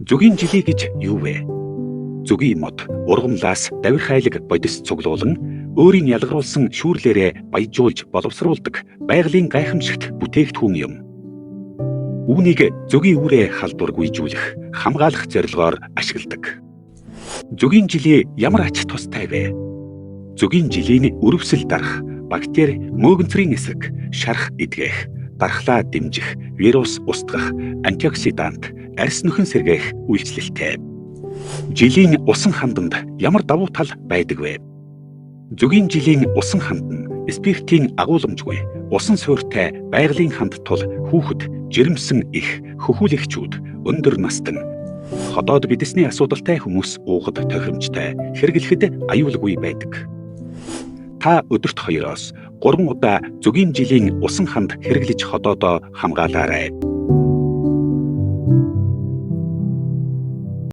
Зөгийн жилий гэж юу вэ? Зөгийн мод ургамлаас давирхайлаг бодис цуглуулан өөрийн ялгаруулсан шүүрлээрээ баяжуулж боловсруулдаг байгалийн гайхамшигт бүтээгдэхүүн юм. Үүнийг зөгийн үүрээ халдваргүйжүүлэх, хамгаалах зорилгоор ашигладаг. Зөгийн жилий ямар ач тустай вэ? Зөгийн жилийн өрөвсөл дарах, бактери мөөгөнцрийн эсрэг, шарх эдгэх, дархлаа дэмжих, вирус устгах, антиоксидант, арьс нөхөн сэргээх үйлчлэлтэй. Жилийн усан ханданд ямар давуу тал байдаг вэ? Зөгийн жилийн усан ханд нь спиртийн агуулмжгүй, усан суурьтай байгалийн ханд тул хүүхэд, жирэмсэн эх, хөхүүлэгчүүд, өндөр настан, ходоод бидесний асуудалтай хүмүүс уухад тохиромжтой, хэрэглэхэд аюулгүй байдаг. Та өдөрт 2-оос 3 удаа зөгийн жилийн усан ханд хэрэглэж ходоодоо хамгаалаарай.